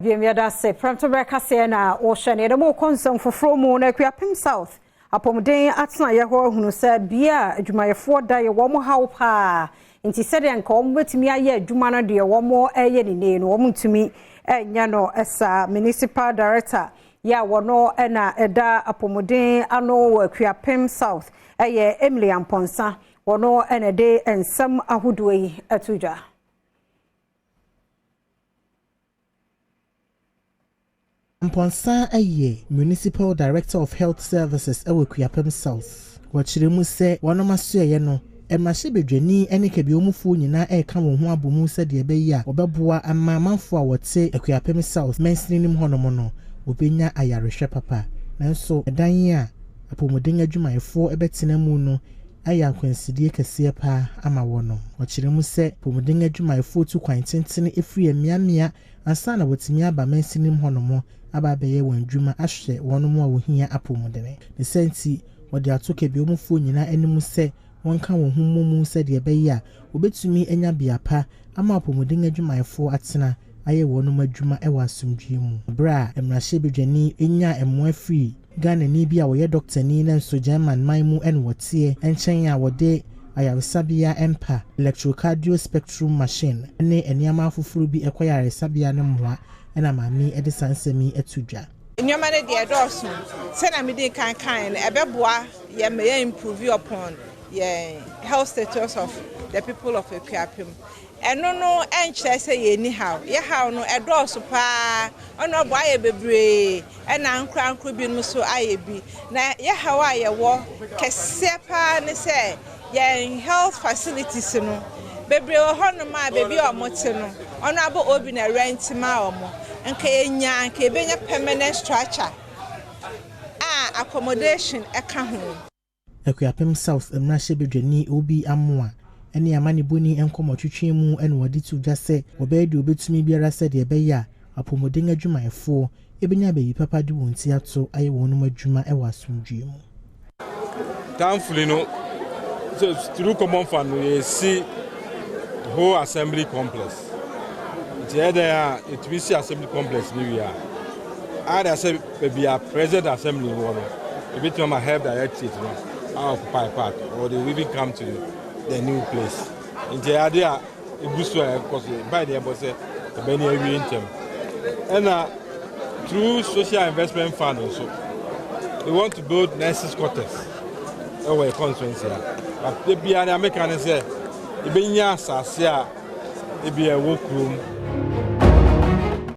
Wiem yɛda ase prɛmtoberɛ kaseɛ na wɔhyɛ no. Yɛde mo kɔ nsɛm foforɔ mu na Akuapem South apɔmuden atenaeɛ hɔ ahunu sɛ bea a adwumayɛfoɔ da yɛ wɔn haw paa, nti sɛdeɛ nka wɔn bɛtumi ayɛ adwuma no deɛ wɔn ɛyɛ ne ne no, wɔn ntumi ɛnyɛ no saa. Municipal director yɛ a wɔno ɛna ɛda apɔmuden ano wɔ Akuapem South ɛyɛ Emily Amponsa, wɔno ɛna de nsɛm ahodoɔ yi ato dwa. Mponsa yɛ Municipal Director of Health Services wɔ Akuapem South. Wɔkyerɛ mu sɛ wɔnom asoɛeɛ no, mmarahyɛbadwani ne kabiomufoɔ nyinaa ɛreka wɔn ho abɔ mu sɛdeɛ ɛbɛyɛ a wɔbɛboa ama amanfoɔ a wɔte Akuapem South mansini no mu hɔnom no wɔbɛnya ayarehwɛ papa. Nanso ɛdan a apɔmuden adwumayɛfoɔ bɛtena mu no ayɛ akwansideɛ kɛseɛ paa ama wɔnom. Wɔkyerɛ mu sɛ apɔmuden adwumayɛfoɔ tu kwan tentene ɛfiri mmeammea ansa na wɔtumi aba mansini mu hɔnom aba abɛyɛ wɔn adwuma ahwɛ wɔn a wɔhia apɔmuden. Ne sɛ nti wɔde ato kabiomufoɔ nyinaa anim sɛ wɔnka wɔn ho mmɔ mu sɛdeɛ ɛbɛyɛ a wɔbɛtumi anya bea pa ama apɔmuden adwumayɛfoɔ atena ayɛ wɔn adwuma wɔ asomdwie mu. Berɛ a mmarahyɛbadwani nya mmoa firi Ghanani bi a wɔyɛ dɔktani na nso German man mu ɛna wɔteɛ nkyɛn a wɔde ayaresabea mpa, electrocardio spectrum machine ne nneɛma afoforɔ bi ɛkɔ ayaresabea no mmoa, ɛna maame de saa nsɛm yi ato dwa. Nneɛma no deɛ ɛdɔɔso. Sɛnea mede kan kan no, ɛbɛboa yɛ ma yɛ improve upon yɛn health status of the people of Akuapem. Ɛno no ɛnkyerɛ sɛ yɛnni haw. Yɛ haw no ɛdɔɔso paa. Ɔno ɔbɔ ayɛ bebree, ɛna nkorankoro binom nso ayɛ bi. Na yɛ haw a yɛwɔ kɛseɛ paa ne sɛ yɛn health facilities no bebree wɔ hɔnom a beebi a wɔte no, ɔno abɔ obi na rent ma wɔn. Nka yɛnya nka yɛbɛnya permanent structure a accommodation ɛka ho. Akuapem South mmarahyɛbadwani Obi Amoa ne amanebɔni nkɔmmɔtwetwe mu ɛna wɔde to dwa sɛ wɔbɛyɛ deɛ wɔbɛtumi biara sɛdeɛ ɛbɛyɛ a apɔmuden adwumayɛfoɔ ebɛnya baabi papa de wɔn ti ato ayɛ wɔn adwuma wɔ asomdwie mu. Thankfully no, so through Common Fund no, yɛsi whole assembly complex, nti ɛyɛ dɛn a yɛtumi si assembly complex no wie a, ada sɛ baabi a present assembly wɔ no, ebɛtumi ama health directorate no a occupy part or they will even come to the new place. Nti ɛyɛ ade a egu so a ɛkɔ so báyìí deɛ, ɛbɔ sɛ ɛbɛni awie ntɛm. Ɛna through Social Investment Fund nso, we want to build nurses quarters ɛwɔ yɛ constituency a, but ebiara nea meka ne sɛ ebɛnya asase a ebi ɛwɔ kurom.